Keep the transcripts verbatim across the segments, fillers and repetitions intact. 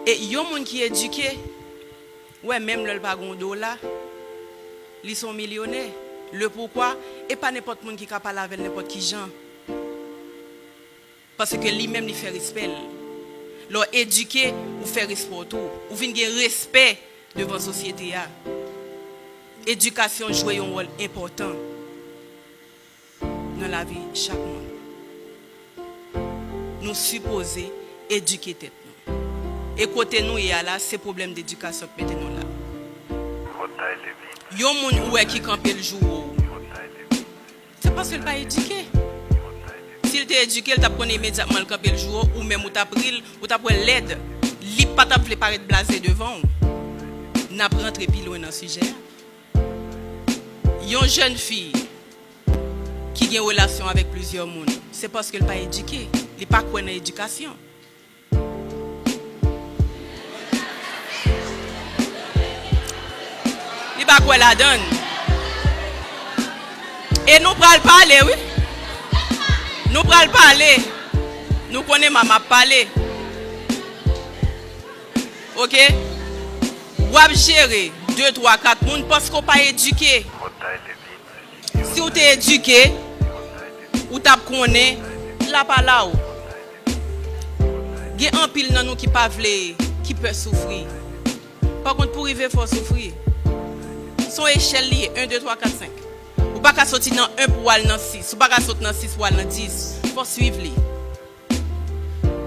E yon moun ki edike, w wè, menm lè l pa gen yon dola, li se yon milyonè. Le poukwa, e pa nenpòt moun ki ka pale avè l nenpòt ki jan. Paske li menm, li fè respè l. Lè w edike, ou fè respè w tou. Ou vin gen respè devan sosyete a. Edikasyon jwe yon wòl enpòtan nan lavi chak moun. Nou sipoze edike tèt nou. E kote nou ye a la, se pwoblèm dedikasyon k mete nou la. Yon moun ou wè ki kanpe l joure w, se paske l pa edike. Si l te edike, l t ap konnen imedyatman l kanpe l joure w, ou menm ou t ap ri l, ou t ap wè l lèd. Li pa t ap vle parèt blaze devan w. N ap rantre pi lwen nan sijè a. Yon jèn fi ki gen relasyon avèk plizyè moun, se paske l pa edike. Li pa kwè nan edikasyon. Li pa kwè ladan l. E nou pral pale, wi. Nou pral pale. Nou konnen mama ap pale. Oke? W ap jere de, twa, kat moun paske w pa edike. Si w te edike, ou t ap konnen la pa la w. Gen anpil nan nou ki pa vle, ki pè soufri. Pa kont, pou rive fò w soufri. Se yon echèl li ye, en, de, twa, kat, senk. Ou pa ka soti nan en pou w al nan sis. Ou pa ka sot nan sis pou w al nan dis. Fò w swiv li.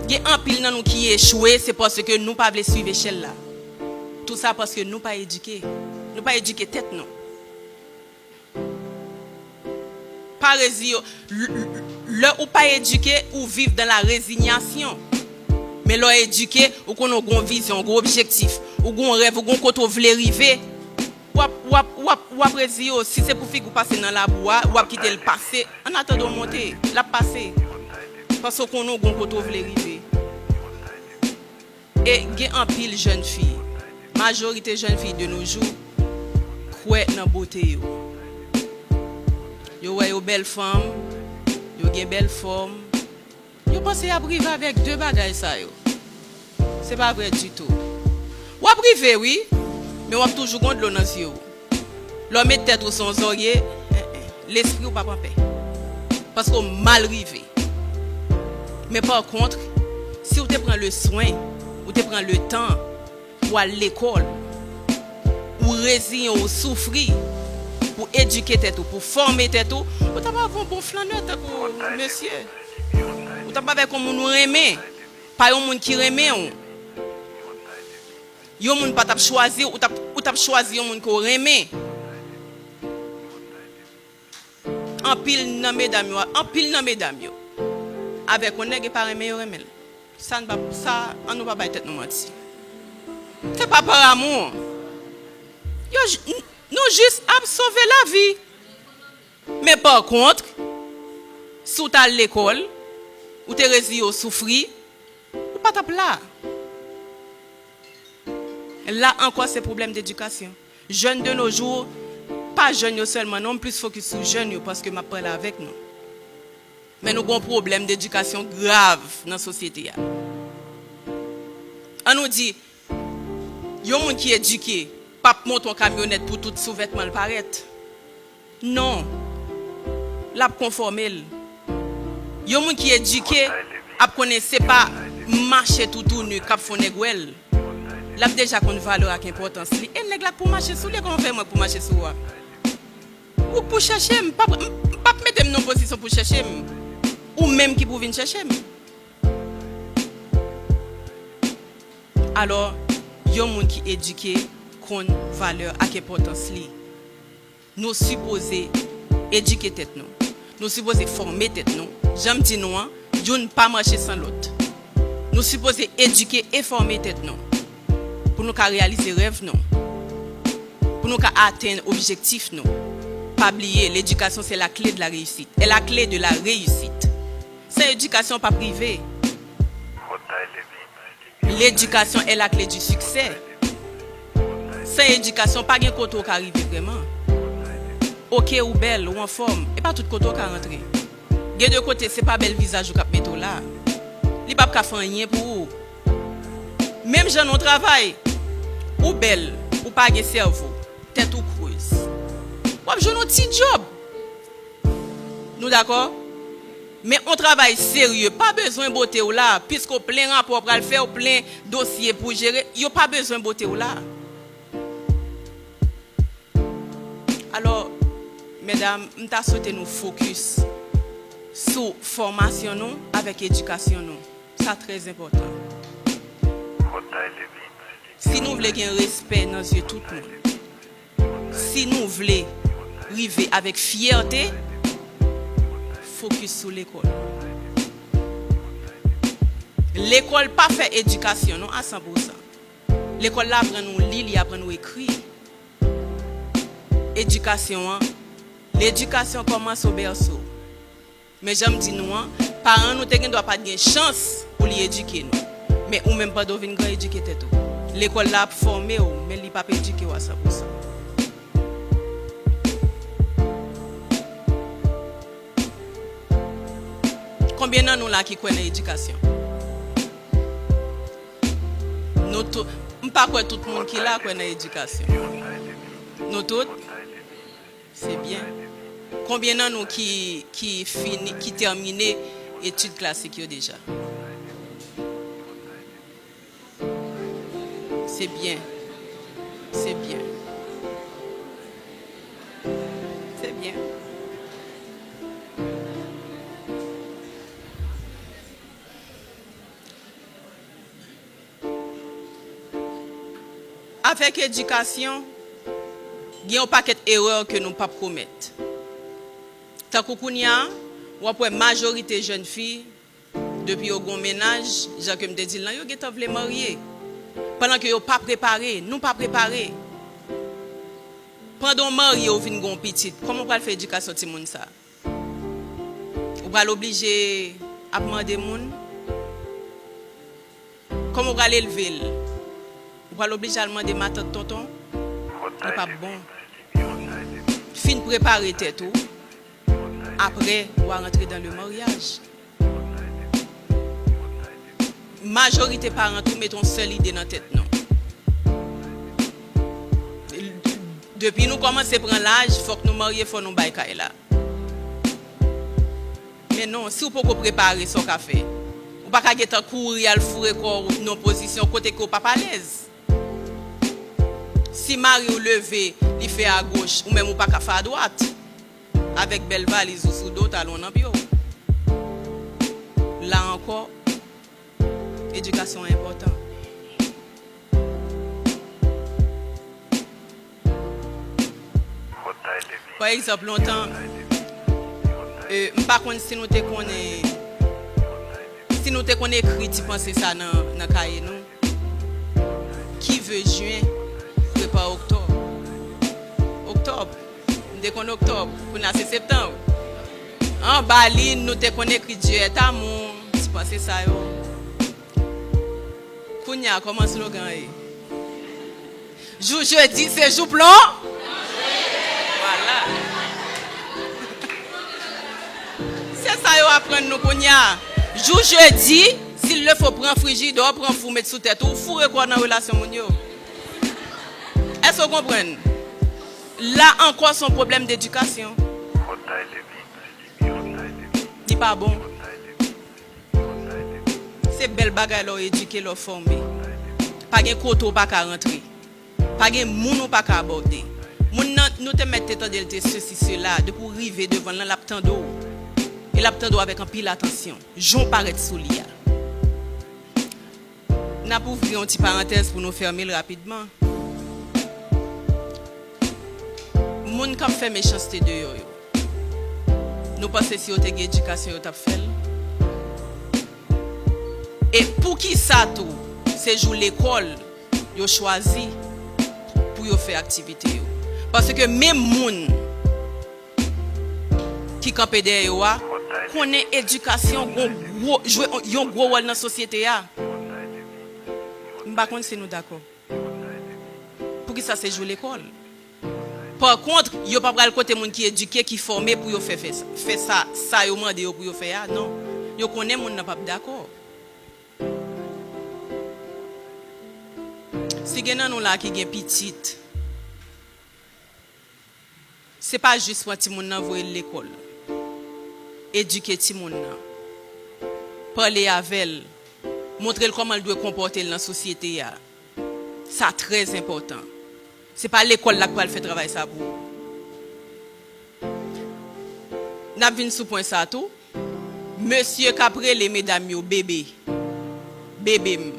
Gen anpil nan nou ki echwe, se paske nou pa vle swiv echèl la. Tou sa paske nou pa edike. Nou pa edike tèt nou. Pa reziye w. L-, l-, lè ou pa edike, ou viv dans la résignation. Men lè w edike, ou konnen w gen yon vizyon, w gen yon objektif, ou gen yon rèv, ou gen yon kote w vle rive. W ap, w ap, w ap, w ap reziye w. Si se pou figi w pase nan labou a, w ap kite l pase. An atandan w monte, l ap pase. Paske w konnen w gen yon kote w vle rive. E gen anpil jèn fi, majorite jèn fi de nos jours, kwè nan bote yo. Yo wè yo bèl fanm, yo gen bèl fòm. Yo panse y ap rive avèk de bagay sa yo. Se pa vrè ditou. W ap rive, wi, men w ap toujou gen dlo nan zye w. Lè w met tèt ou sou yon zòrye, en, en, lespri w p ap anpè. Paske w mal rive. Men pa kont, si w te pran le swen, ou te pran le tan pou w al lekòl, ou reziyen w, ou soufri pou edike tèt ou, pou fòme tèt ou, ou t ap avè yon bon flannè tankou mesye. Ou t ap avèk yon moun ou renmen, pa yon moun ki renmen w. Yon moun pa t ap chwazi w, ou t ap, ou t ap chwazi yon moun ke w renmen. Anpil nan medam yo, anpil nan medam yo, avèk yon nèg e pa renmen yo renmen l. Sa n pa, sa, an nou pa bay tèt nou manti. Se pa par amour. Yo j-, n-, nou jis ap sove lavi. Men pa kont, si w t al lekòl, ou te reziye w soufri, ou pa t ap la. La ankò, se pwoblèm dedikasyon. Jèn de nos jours, pa jèn yo sèlman non, m plis fokis sou jèn yo paske m ap pale avèk nou. Men nou gen yon pwoblèm dedikasyon grav nan sosyete a. An nou di, yon moun ki edike p ap monte yon kamyonèt pou tout souvètman l parèt. Non. L ap konfòme l. Yon moun ki edike ap konnen se pa mache toutouni k ap fè yon nèg wè l. L ap deja konn valè ak enpòtans li. E nèg la k pou mache sou li, kòman w fè mwen k pou mache sou ou a? Ou k pou chèche m, p ap, m p ap mete m nan yon pozisyon pou chèche m. Ou menm ki pou vin chèche m. Alò, yon moun ki edike konn valè ak enpòtans li. Nou sipoze edike tèt nou. Nou sipoze fòme tèt nou. Jan m di nou an, youn pa mache san lòt. Nou sipoze edike e fòme tèt nou pou nou ka reyalize rèv nou, pou nou ka atenn objektif nou. Pa bliye, l'éducation, c'est la clé de la réussite. Est la clé de la réussite. San edikasyon, w p ap rive. L'éducation est la clé du succès. San edikasyon, pa gen kote w ka rive vrèman. Oke, ou bèl, ou anfòm, e pa tout kote w ka rantre. Gen de kote, se pa bèl vizaj ou k ap mete w la. Li p ap ka fè anyen pou ou. Menm jan nan yon travay, ou bèl, ou pa gen sèvo, tèt ou krez. W ap jwenn yon ti djòb. Nou dakò? Men yon travay serye, pa bezwen bote w la, piske w plen rapò w pral fè, w plen dosye pou w jere, yo pa bezwen bote w la. Alò, medam, m ta swete nou fokis sou fòmasyon nou avèk edikasyon nou. Sa trè enpòtan. Si nou vle gen respè nan zye tout moun, si nou vle rive avèk fyète, fokis sou lekòl. Lekòl pa fè edikasyon non a san pou san. Lekòl la aprann ou li, li aprann ou ekri. Edikasyon an, ledikasyon kòmanse o bèso. Men jan m di nou an, paran nou te gen dwa pa t gen chans pou li edike nou. Men ou menm pandan w vin gran edike tèt ou. Lekòl la ap fòme w, men li p ap edike w a san pou san. Konbyen nan nou la ki kwè nan edikasyon? Nou tout, m pa kwè tout moun ki la kwè nan edikasyon. Nou tout? Se byen. Konbyen nan nou ki, ki fini, ki tèmine etid klasik yo deja? Se byen. Se byen. Se byen. Avèk edikasyon, gen yon pakèt erè ke nou p ap komèt. Tankou kounye a, w ap wè majorite jèn fi, depi yo gen yon mennaj, jan ke m te di l lan, yo gentan vle marye. Pandan ke yo pa prepare, nou pa prepare. Pandan w marye, ou vin gen yon pitit, kòman w pral fè edikasyon timoun sa? Ou pral oblije ap mande moun? Kòman w pral elve l? Ou pral oblije al mande matant, tonton? Li p ap bon. Fin prepare tèt ou. Apre, w a rantre dans le mariage. Majorite paran tou mete yon sèl ide nan tèt nou. Depi nou kòmanse pran laj, fòk nou marye, fò nou bay kay la. Men non, si w poko prepare, sa w ka fè? Ou pa ka gentan kouri al foure kò w nan yon pozisyon kote ke w p ap alèz. Si mari w leve, li fè agoch, ou menm ou pa ka fè adwat. Avèk bèl valiz ou sou do, talon nan pye w. La ankò, edikasyon an enpòtan. Pa egzanp, lontan, e, m pa konn si nou te konnen, si nou te konn ekri ti panse sa nan, nan kaye nou. Qui veut juin prépare octobre. Octobre. M te konn octobre. Kounye a se septembre. Anba li, nou te konn ekri Dieu est amour. Ti panse sa yo. Kounye a, kòman slogan ye? Jou jedi, se jou plon. Vwala. Se sa yo aprann nou kounye a. Jou jedi, s'il le faut, pran frijidè, pran fou, met sou tèt ou, foure kò w nan relasyon moun yo. Èske w konprann? La ankò, se yon pwoblèm dedikasyon. Li pa bon. Se bèl bagay lè w edike, lè w fòme. Pa gen kote w pa ka rantre. Pa gen moun ou pa ka abòde. Moun nan, nou te mèt te tande l te sesi, sela. Depi w rive devan l lan, l ap tande w. E l ap tande w avèk anpil atansyon. Jan w parèt sou li a. N ap ouvri yon ti parantèz pou nou fèmen l rapidman. Moun k ap fè mechanste deyò yo, nou panse si yo te gen edikasyon, yo t ap fè l? E poukisa tou, se jou lekòl yo chwazi pou yo fè aktivite yo? Paske menm moun ki kanpe dèyè yo a konnen edikasyon gon gwo, jwe yon gwo wòl nan sosyete a. M pa konn si nou dakò. Poukisa se jou lekòl? Pa kont, yo pa pral kote moun ki edike, ki fòme pou yo fè, fè, fè sa, sa yo mande yo pou yo fè a, non. Yo konnen moun nan p ap dakò. Si gen nan nou la ki gen pitit, se pa jis pran timoun nan voye l lekòl. Edike timoun nan. Pale avè l. Montre l kòman l dwe konpòte l nan sosyete a. Sa trè enpòtan. Se pa lekòl la k pral fè travay sa pou ou. N ap vin sou pwen sa tou. Mesye k ap rele medam yo bebe. Bebe m.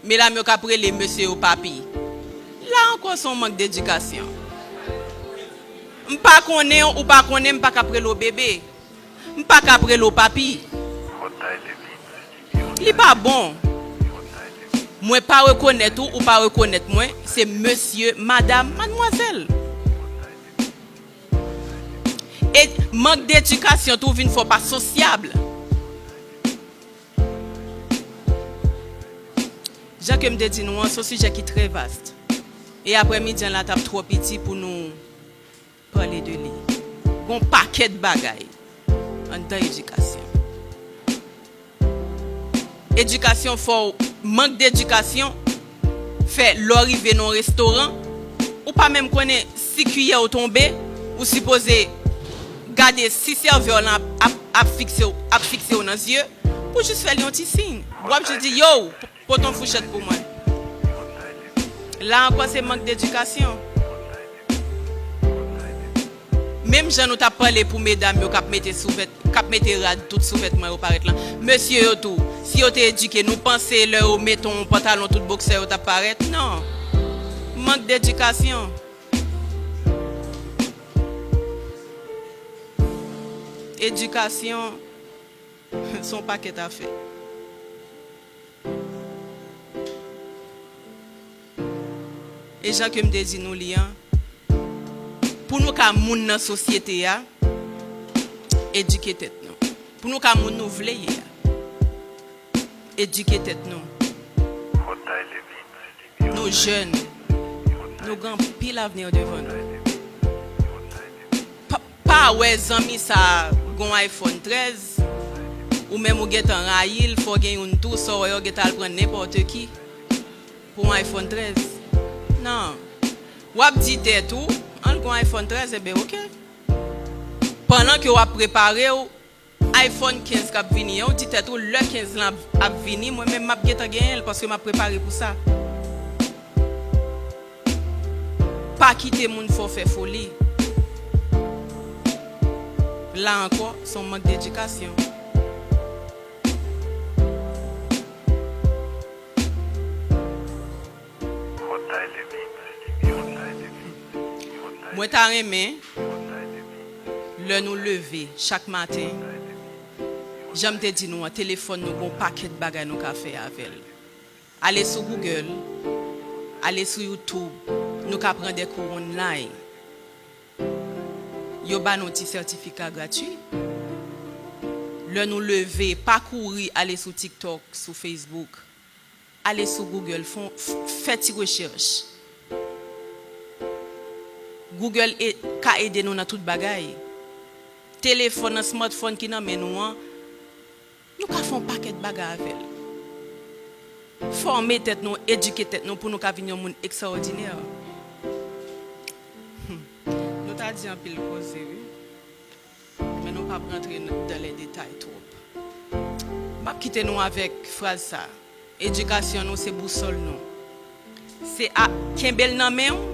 Medam yo k ap rele mesye yo papi. La ankò, se yon mank dedikasyon. M pa konnen w, ou pa konnen m, m pa ka ap rele w bebe. M pa ka ap rele w papi. Li pa bon. Mwen pa rekonèt ou, ou pa rekonèt mwen, se mesye, madam, madmwazèl. E mank dedikasyon tou vin fè w pa sosyab. Jan ke m te di nou an, se yon sijè ki trè vast. E aprèmidi an la t ap twò piti pou nou pale de li. Gon pakèt bagay anndan edikasyon. Edikasyon fè w, mank dedikasyon fè lè w rive nan yon restoran, ou pa menm konnen si kiyè w tonbe, ou sipoze gade si sèvè w lan ap, ap, ap fikse w, ap fikse w nan zye, pou jis fè l yon ti siy. W ap jis di, yo, pote yon fouchèt pou mwen. La ankò, se mank dedikasyon. Menm jan nou t ap pale pou medam yo k ap mete souvèt, k ap mete rad tout sou vètman yo parèt lan. Mesye yo tou, si yo te edike, nou panse lè yo mete yon pantalon tout boksè yo t ap parèt? Non. Mank dedikasyon. Edikasyon, se yon pakèt afè. E jan ke m te di nou li an, pou nou ka moun nan sosyete a, edike tèt nou. Pou nou ka moun nou vle ye a, edike tèt nou. Nou jèn, nou gen anpil avni devan nou. Pa, pa wè zanmi sa a gon iPhone trèz, ou menm ou gentan rayi l, fò w gen youn tou, sa w wè yo gentan al pran nenpòt ki pou yon iPhone trèz. Non. W ap di tèt ou, an l gon iPhone trèz, enben oke. Pandan ke w ap prepare w, iPhone kenz k ap vini an, ou di tèt ou, lè kenz lan ap, ap vini, mwen menm m ap gentan genyen l paske m ap prepare pou sa. Pa kite moun fè w fè foli. La ankò, se yon mank dedikasyon. Mwen ta renmen, lè nou leve chak maten, jan m te di nou an, telefòn nou gon pakèt bagay nou ka fè avè l. Ale sou Google, ale sou YouTube, nou ka pran de kou online. Yo ba nou ti sètifika gratui. Lè nou leve, pa kouri ale sou TikTok, sou Facebook. Ale sou Google, fè, fè ti rechèch. Google e, ka ede nou nan tout bagay. Telefòn nan, smartphone ki nan men nou an, nou ka fè yon pakèt bagay avè l. Fòme tèt nou, edike tèt nou pou nou ka vin yon moun ekstraòdinè. Hmm. Nou ta di anpil koze, wi. Men nou p ap rantre nan, dans les détails twòp. M ap kite nou avèk fraz sa. Edikasyon nou se bousòl nou. Se a, kenbe l nan men w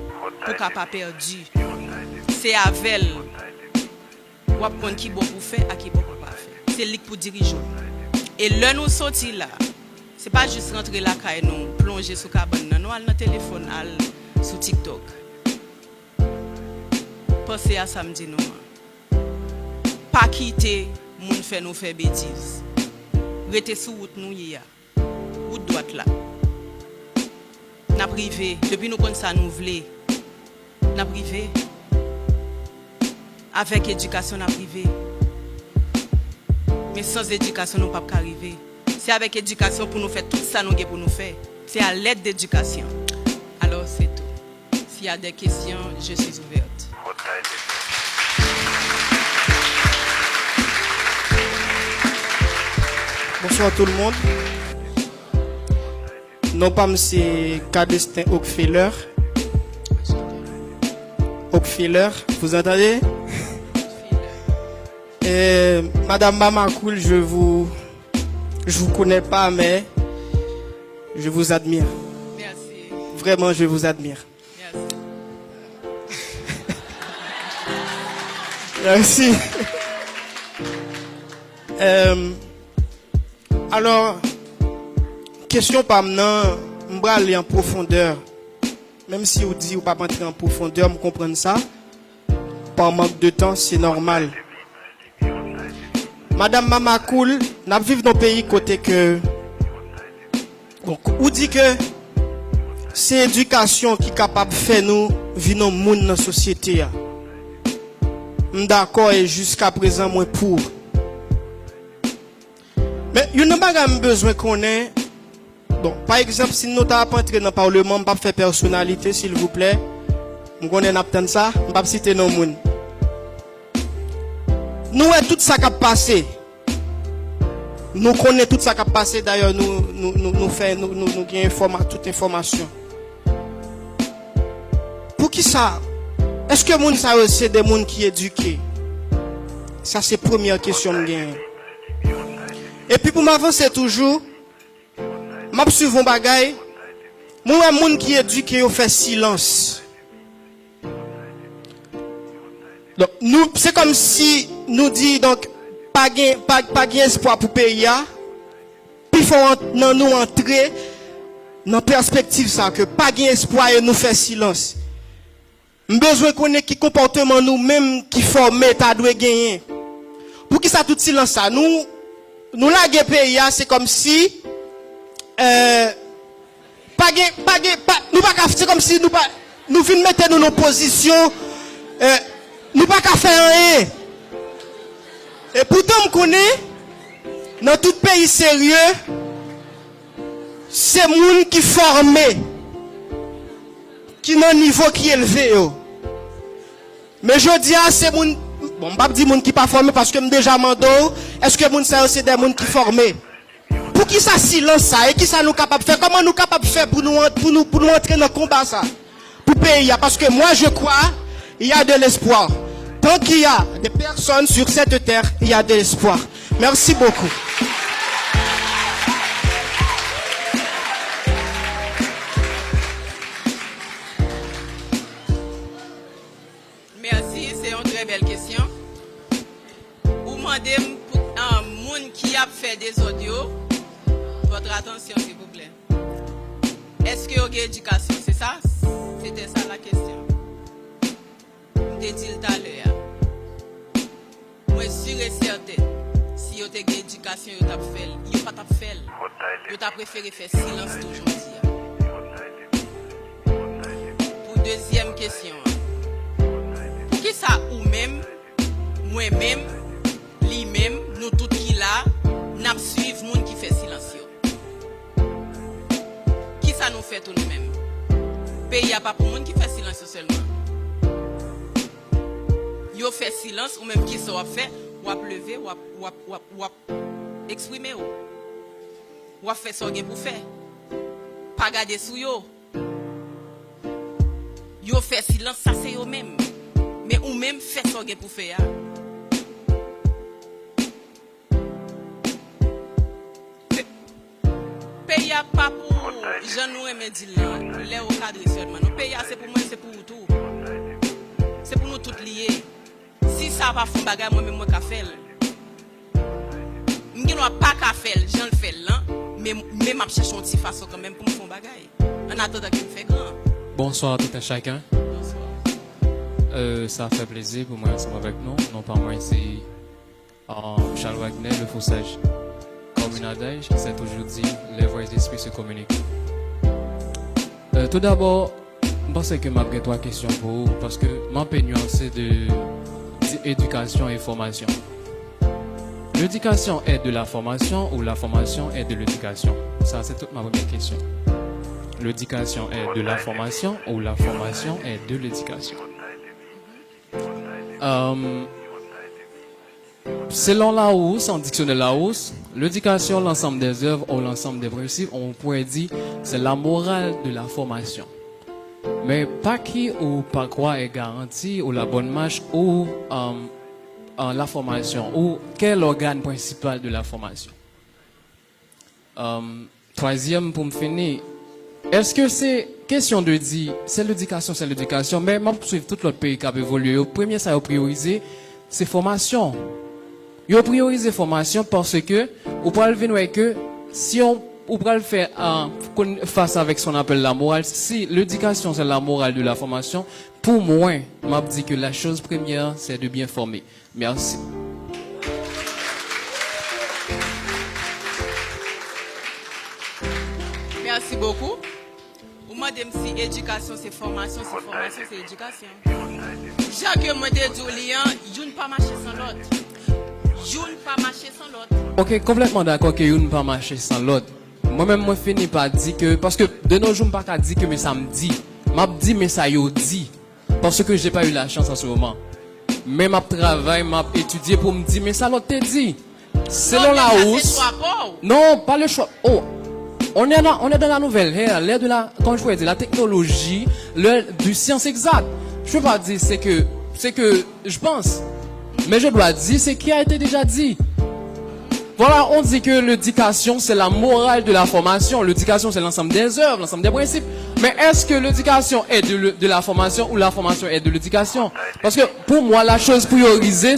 pou w ka pa pèdi. Se avè l w ap konn ki bò pou w fè ak ki bò pou w pa fè. Se li k pou dirije w. E lè nou soti la, se pa jis rantre lakay nou, plonje sou kabann nan, nou al nan telefòn, al sou TikTok. Panse a sa m di nou an. Pa kite moun fè nou fè betiz. Rete sou wout nou ye a. Wout dwat la. N ap rive. Depi nou konn sa nou vle, n ap rive. Avèk edikasyon, n ap rive. Men san edikasyon, nou p ap ka rive. Se avèk edikasyon pou nou fè tout sa nou gen pou nou fè. Se à l'aide d'éducation. Alors, c'est tout. S'il y a des questions, je suis ouverte. Bonsoir tout le monde. Non pa m se Cadestin Oakfeller. Oakfeller, vous entendez? Euh, Madame Mamacool, je vous, je vous connais pas, mais je vous admire. Merci. Vraiment, je vous admire. Merci. Merci. Euh, alò, kesyon pa m nan, m prale an pwofondè. Menm si w di w p ap antre an pwofondè, m konprann sa. Pa mank de tan, se nòmal. Madam Mamacool, n ap viv nan peyi kote ke, donk, ou di ke se edikasyon ki kapab fè nou vin yon moun nan sosyete a. M dakò e jiska prezan mwen pou. Men, youn nan bagay m bezwen konnen, bon, pa egzanp, si nou ta ap antre nan palman, m p ap fè pèsonalite, silvouplè. M konnen n ap tann sa, m p ap site non moun. Nou wè tout sa k ap pase. Nou konnen tout sa k ap pase, dayè nou, nou, nou, nou fè, nou, nou, nou gen enfòma-, tout enfòmasyon. Poukisa? Èske moun sa yo se de moun ki edike? Sa se premyè kesyon m genyen. Epi pou m avanse toujou, m ap swiv yon bagay, mwen wè moun ki edike yo fè silans. Donk, nou, se kòmsi nou di, donk, pa gen, pa, pa gen espwa pou peyi a. Pifò an-, nan nou antre nan pèspektiv sa ke pa gen espwa e nou fè silans. M bezwen konnen ki konpòteman nou menm ki fòme ta dwe genyen. Poukisa tout silans sa? Nou, nou lage peyi a, se kòmsi, euh, pa gen, pa gen, pa, nou pa ka, se kòmsi nou pa, nou vin mete nou nan pozisyon, euh, nou pa ka fè anyen. E poutan m konnen, nan tout peyi serye, se moun ki fòme, ki nan nivo ki elve yo. Men jodi a, se moun, bon, m p ap di moun ki pa fòme, paske m deja mande w, èske moun sa yo se de moun ki fòme? Poukisa silans sa? E kisa nou kapab fè? Kòman nou kapab fè pou nou, an-, pou nou, pou nou antre nan konba sa? Pou peyi a? Paske moi, je crois, il y a de l'espoir. Tant qu'il y a des personnes sur cette terre, il y a de l'espoir. Merci beaucoup. Mèsi, se yon trè bèl kesyon. Ou mande m pou, ah, moun ki ap fè dezòd yo, votre attention, s'il vous plaît. Èske yo gen edikasyon? Se sa? Se te sa la kesyon. M te di l talè a. Mwen si e sèten, si yo te gen edikasyon, yo t ap fè l. Yo pa t ap fè l. Yo ta prefere fè silans tou jodi a. Pou dezyèm kesyon an, poukisa ou menm, mwen menm, li menm, nou tout ki la, n ap swiv moun ki fè silans yo? Kisa nou fè tou nou menm? Peyi a pa pou moun ki fè silans yo sèlman. Yo fè silans, ou menm kisa w ap fè? W ap leve, w ap, w ap, w ap, w ap eksprime w. W ap fè sa w gen pou fè. Pa gade sou yo. Yo fè silans, sa se yo menm. Men ou menm, fè sa w gen pou fè a. Pe-, peyi a pa pou, jan nou renmen di l lan, lè yo kadre sèlman. Non, peyi a se pou mwen, se pou ou tou. Se pou nou tout li ye. Si sa pa fè yon bagay, mwen menm mwen ka fè l. M gen dwa pa ka fè l jan l fè l lan, men, men m ap chèche yon ti fason kanmenm pou m fè yon bagay. An atandan ke m fè gran. Bonsoir à tout un chacun. Bonswa. Euh, ça fait plaisir pour moi ensemble avec nous. Non pa mwen se, euh, Charles Wagner, le faux sage. Comme une adage, c'est toujours dit, les voix et les esprits se communiquent. Euh, tout d'abord, m panse ke m ap gen twa kesyon pou ou, paske m ap nyanse de, de edikasyon e fòmasyon. L'éducation est de la formation ou la formation est de l'éducation? Sa se tout ma premyè kesyon. L'éducation est de la formation ou la formation est de l'éducation? Euh, Selon Larousse, an diksyonè Larousse, l'éducation, l'ensemble des œuvres ou l'ensemble des principes, on pourrait dire, c'est la morale de la formation. Men pa ki ou pa kwa e garanti ou la bonne marche ou euh, euh, la formation ou quel organe principal de la formation? Euh, Twazyèm pou m fini, èske se kesyon de di se ledikasyon, se ledikasyon, men m ap swiv tout lòt peyi k ap evolye yo, premye sa yo priyorize, se fòmasyon. Yo priyorize fòmasyon paske ou pral vin wè ke si on, ou pral fè uh, konn fas avèk son apèl la moral, si l'éducation c'est la morale de la formation, pou mwen, m ap di ke la chose première c'est de bien former. Merci. Merci beaucoup. Ou mande m si edikasyon se fòmasyon, si fòmasyon se edikasyon. Jan ke mwen te di w li an, youn pa mache san lòt. Youn pa mache san lòt. Ok, konplètman dakò ke youn pa mache san lòt. Mwen menm mwen fini pa di ke, paske de nos jours m pa ka di ke men sa m di. M ap di men sa yo di. Paske j'ai pas eu la chance en ce moment. Men m ap travay, m ap etidye pou m di men sa lòt te di. Selon Larousse. Non, pas le choix. Oh, on est, dans, on est dans la nouvelle ère, l'ère de la, comme je pourrais dire, la technologie, l'ère du science exacte. Je peux pas dire c'est que, c'est que je pense, mais je dois dire ce qui a été déjà dit. Voilà, on dit que l'éducation, c'est la morale de la formation. L'éducation, c'est l'ensemble des œuvres, l'ensemble des principes. Mais est-ce que l'éducation est de, de la formation ou la formation est de l'éducation? Parce que pour moi, la chose priorité,